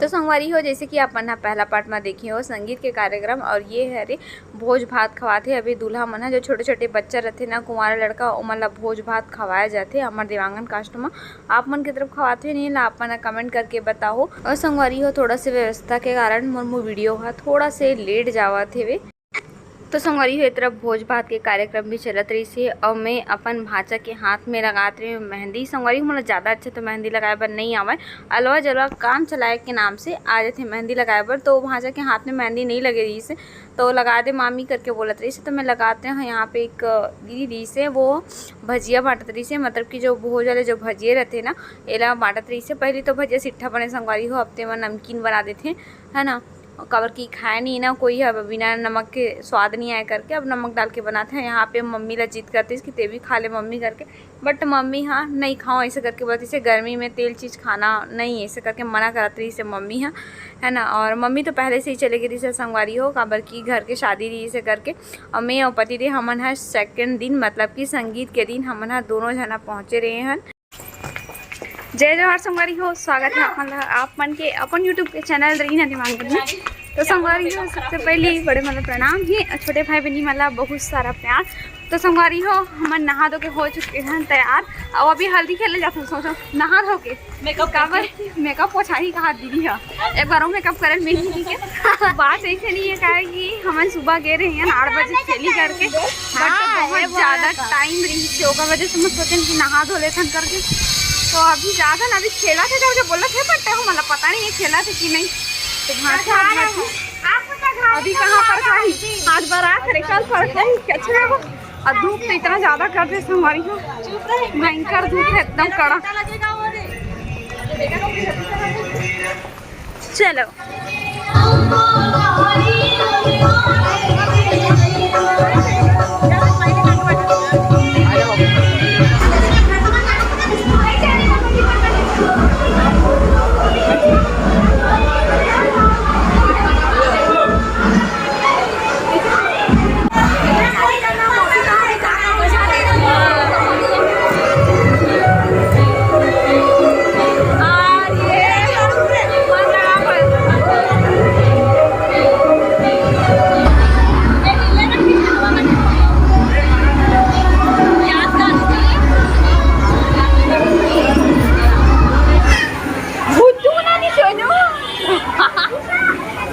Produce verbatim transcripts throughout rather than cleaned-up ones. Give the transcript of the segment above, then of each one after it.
तो संगवारी हो, जैसे कि आप मन ह पहला पार्ट में देखे हो संगीत के कार्यक्रम, और ये हरे भोज भात खवात हे। अभी दूल्हा मन ह, जो छोटे-छोटे बच्चा रथे ना, कुंवारा लड़का, ओमन ला भोज भात खवाया जाथे हमर देवांगन कास्ट म। आप मन के तरफ खवात हे नहीं ला, आप मन ह कमेंट करके बताओ। और संगवारी हो, थोड़ा से व्यवस्था के कारण मोर, मोर वीडियो ह थोड़ा से लेट जावत हेवे। तो संगवारी हो, ए तरफ भोज भात के कार्यक्रम भी चलत रहिस हे, और मैं अपन भांचा के हाथ में लगात रही हूँ मेहंदी। संगवारी हो, मोला ज़्यादा अच्छा तो मेहंदी लगाए बर नहीं आवय, अलवा जलवा काम चलाए के नाम से आ जाथे मेहंदी लगाए बर। तो भांचा के हाथ में मेहंदी नहीं लगे रहिस हे, तो लगा दे मामी करके बोलत रहिस हे। तो मैं लगात रही हूँ। यहाँ पे एक दीदी रहिस हे, वो भजिया बांटत रहिस हे, मतलब कि जो भोज वाले जो भजिए रहते ना, एला बांटत रहिस हे। पहली तो भजिया सिट्ठा बने संगवारी हो, अब ते मन नमकीन बना देथे, है ना, काबर कि खाए नहीं ना कोई ह, बिना नमक के स्वाद नहीं आए करके अब नमक डाल के बनाते हैं। यहाँ पे मम्मी ला जिद करतीस कि ते भी खा ले मम्मी करके, बट मम्मी ह नहीं खाओ ऐसे करके बोलतीस हे, गर्मी में तेल चीज खाना नहीं, ऐसे करके मना करत रहिस हे मम्मी ह, है ना। और मम्मी तो पहले से ही चले गई रहिस हे संगवारी हो, काबर कि घर के शादी रहिस हे करके। और मैं और पति देव हमन ह सेकंड दिन, मतलब कि संगीत के दिन हमन ह दोनों झना पहुँचे रहे हन। जय जोहार संगवारी हो, स्वागत है आप मन ला, आप मन के अपन YouTube के चैनल रहीना देवांगन में। तो संगवारी हो, सबसे पहले बड़े मन ला प्रणाम हे और छोटे भाई बहनी मन ला बहुत सारा प्यार। तो संगवारी हो, हमन नहा धो के हो चुके हैं तैयार। अब अभी हल्दी खेले जाते हैं, सोचो नहा धो के। मेकअप काबर करके। मेकअप पोछाही कहा दीदी है, एक बार मेकअप करन में ही ठीक है। बात ऐसे नहीं है, काहे कि हमन सुबह गए रहे हैं आठ बजे खेली करके, बट हाँ, बहुत ज्यादा टाइम रही, ओकर वजह से मैं सोचेन कि नहा धो लेथन करके। तो अभी जाथन, अभी खेला थे करके बोला थे, बट हमला पता नहीं है खेला थे कि नहीं। तो भांचा, भांची अभी कहाँ पर खाही? आज बारात रे, कल पर खाही, क्या छेड़ा? और धूप तो इतना ज्यादा कर दे संगवारी हो, भयंकर धूप है, एकदम कड़ा। चलो। बुद्धू बनानी सोनू।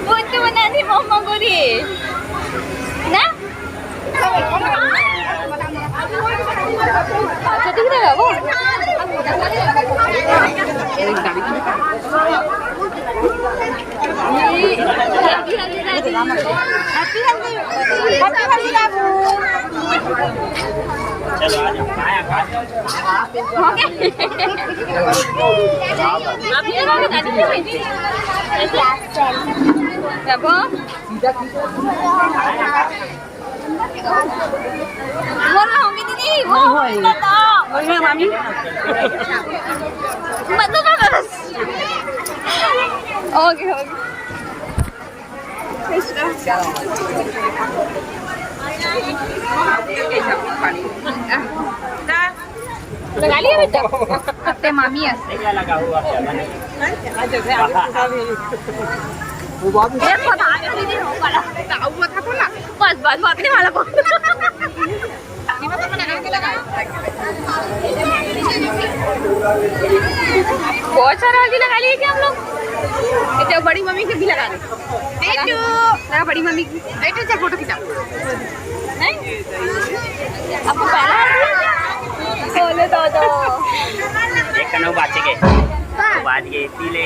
बुद्धू बनानी मम्मा गोरी। ना? अच्छा, ठीक रहेगा वो। Happy हल्दी, happy हल्दी बाबू। देखो। बोल रहा हूँ दीदी, वो बताओ। बोल रहा मामी। मत तो बस। ओके, ओके। लगा लिया बेटा? अपने मामी है। वो बात ये पता नहीं दीदी हो वाला। वो था तो ना। बस, बस, वो अपने वाला को। बहुत सारा हल्दी लगा लिए क्या हम लोग? ये तो बड़ी मम्मी के भी लगा दे। बेटू। हाँ, बड़ी मम्मी की। बेटू, चल फोटो खिंचा। नहीं? आपको पहला हल्दी है क्या? बोले दो, दो। एक कनऊ बाचे के। बाज गए, पी ले।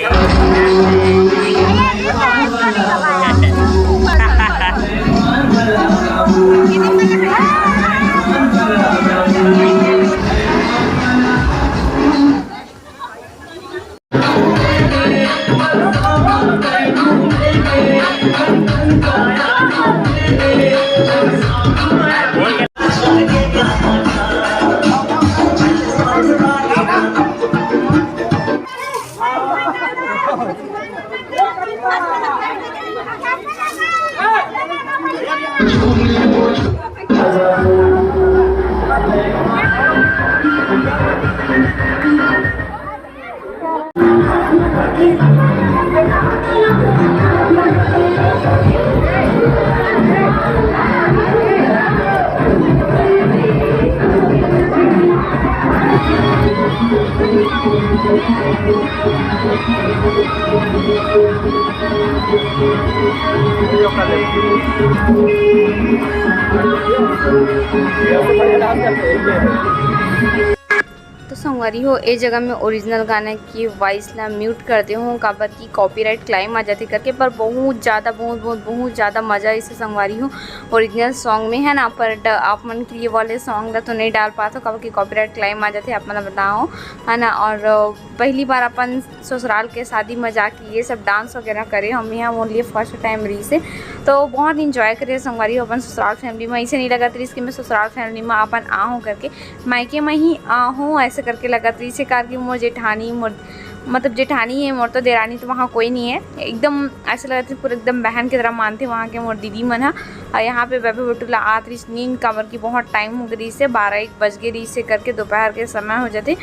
तो संगवारी हो, ए जगह में ओरिजिनल गाना की वॉइस ला म्यूट कर दे हूँ, काबर कि कॉपीराइट क्लेम आ जाथे करके। पर बहुत ज़्यादा, बहुत, बहुत, बहुत ज़्यादा मज़ा आइस संगवारी हो ओरिजिनल सॉन्ग में, है ना। पर ड-, आप मन के लिए वाले सॉन्ग ला तो नहीं डाल पात हो, काबर कि कॉपीराइट क्लेम आ जाथे, आप मन ला बताओ, है ना। और, अ, पहली बार अपन ससुराल के शादी में जाके ये सब डांस वगैरह करे, हम यहाँ मोर लिए फर्स्ट टाइम रहिस हे। तो बहुत इंजॉय करे संगवारी हो अपन ससुराल फैमिली में। ऐसे नहीं लगत रहिस कि मैं ससुराल फैमिली में अपन आहूँ करके, मायके में ही आहूँ ऐसे करके लगत रहिस हे, काबर कि मोर जेठानी, मोर मतलब जेठानी है मोर, तो देरानी तो वहाँ कोई नहीं है। एकदम ऐसे लगत रहिस पूरा एकदम बहन की तरह मानथे वहाँ के मोर दीदी मन ह। और यहाँ पे बेबी बिट्टू ला आत रहिस नींद, काबर कि बहुत टाइम हो गे रहिस हे, बारह एक बज गे रहिस हे करके, दोपहर के समय हो जाथे।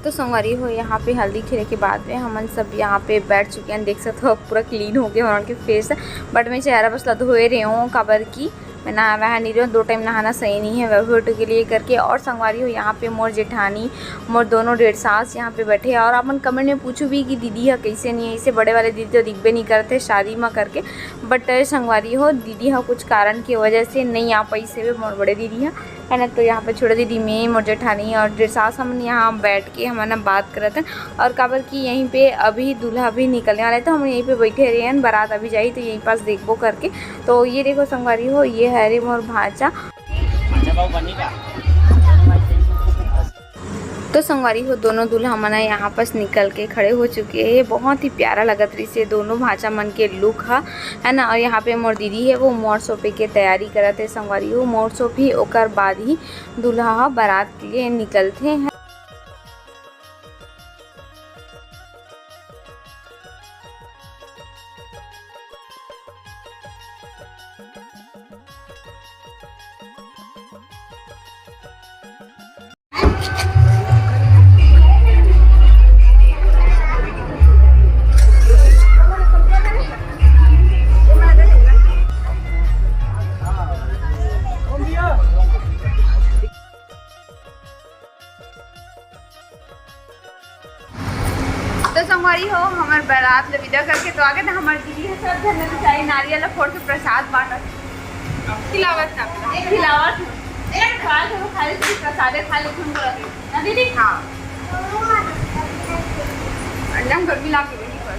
तो संगवारी हो, यहाँ पे हल्दी खेले के बाद में हमन सब यहाँ पे बैठ चुके हैं। देख सकत हो, पूरा क्लीन हो गए उनके फेस, बट मैं चेहरा बस ला धोए रहे हूँ, काबर कि मैं नहा वहा नहीं रहे हूँ, दो टाइम नहाना सही नहीं है बेबी बिट्टू के लिए करके। और संगवारी हो, यहाँ पे मोर जेठानी, मोर दोनों डेढ़ सास यहाँ पे बैठे हैं। और अपन कमेंट में पूछू भी कि दीदी ह कैसे नहीं है, इसे बड़े वाले दीदी तो दिखबे नहीं करते शादी में करके। बट संगवारी हो, दीदी ह कुछ कारण की वजह से नहीं आ पाइस हे मोर बड़े दीदी ह, है ना। तो यहाँ पे छोटा दीदी, मैं, मोर जेठानी और डेढ़ सास हमन यहाँ बैठ के हमन ह बात करत हन। और काबर कि यहीं पे अभी दूल्हा भी निकलने वाला है, तो हम यहीं पे बैठे रहे हैं, बारात अभी जाही तो यहीं पास देखबो करके। तो ये देखो संगवारी हो, ये हरे मोर भांचा। तो संगवारी हो, दोनों दूल्हा मन ह यहाँ पास निकल के खड़े हो चुके हैं। बहुत ही प्यारा लगत रहिस हे दोनों भांचा मन के लुक ह, है ना। और यहाँ पे मोर दीदी है, वो मोर सौंपे के तैयारी करत है संगवारी हो। मोर सौंपही, ओकर बाद ही दूल्हा ह बारात के लिए निकलथे। तो संगवारी हो, हमर बारात ले विदा करके तो आगे था हमर दीदी है, सब झन बेचारी नारियल ला फोड़ के प्रसाद बांटत। खिलावत था। एक खिलावत था। एक खा के वो खाली तुम प्रसादे खा लेते हम बोला ना दीदी? हाँ। अंडा गर्मी लाग गई पर।